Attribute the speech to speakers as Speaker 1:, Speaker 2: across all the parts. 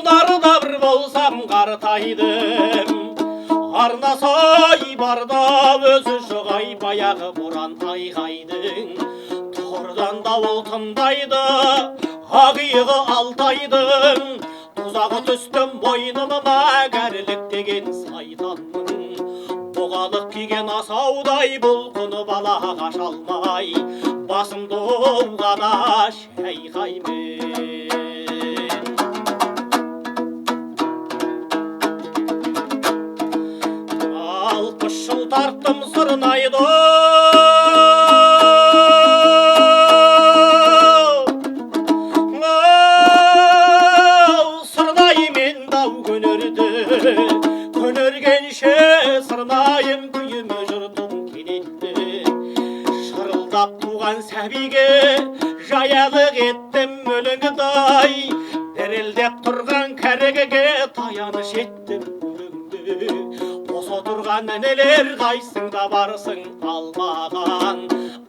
Speaker 1: Нарда бір болсам қартайдым. Арнасай барда өзі жоқ ай, баяғы боран айғайдың. Тұғырдан дауыл тыңдайды, ақ иығы Алтайдың. Тұзағы түсті мойныма кәрілік деген сайтанның. Бұғалық киген асаудай бұлқынып ала қаша алмай, басымды ғана шайқаймын. 60 жыл тарттым сырнайды, сырнаймен дау көнерді. Көнергенше сырнайым, күйіме жұртым кенетті. Шырылдап туған сәбиге жаялық еттім өлеңдай, дірілдеп тұрған кәрігіге таяныш еттім өлеңді. Осы тұрған інілер, қайсыңда барсың алмаған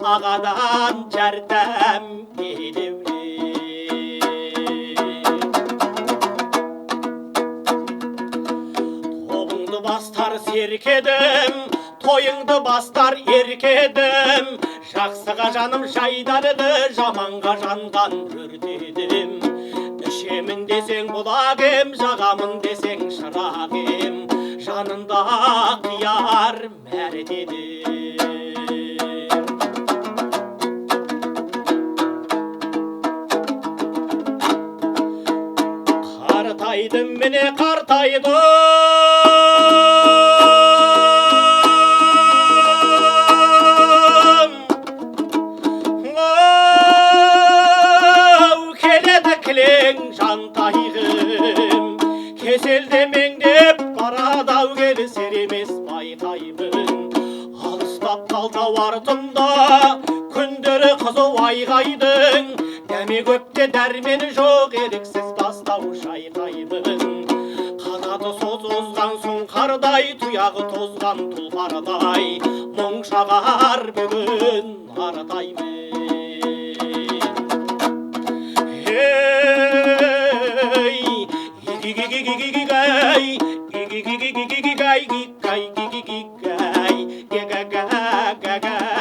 Speaker 1: ағадан жәрдем елеулеп. Тобыңды бастар серкедім, тойыңды бастар еркедім. Жақсыға жаным жайдарыды, жаманға жанған өртедім. Ішемін десең бұлақ ем, жағамын десең шырақ ем, жанында қияр мәрт едім. Қартайдым, міне, қартайдым. Оу, келеді кілең жантайғым, кеселде меңдеп барады ау, келісер емес байқаймын. Алыстап қалды ау артымда күндері қызу айғайдың. Дәме көпте дәрмені жоқ, еріксіз бастау шайқаймын. Қанаты озған сұңқардай, тұяғы тозған тұлпардай, мұң шағар бүгін артаймын. Ей, игигигигигигай, игигигигигигай, гигай, гигигигай, га-га-га-га-га.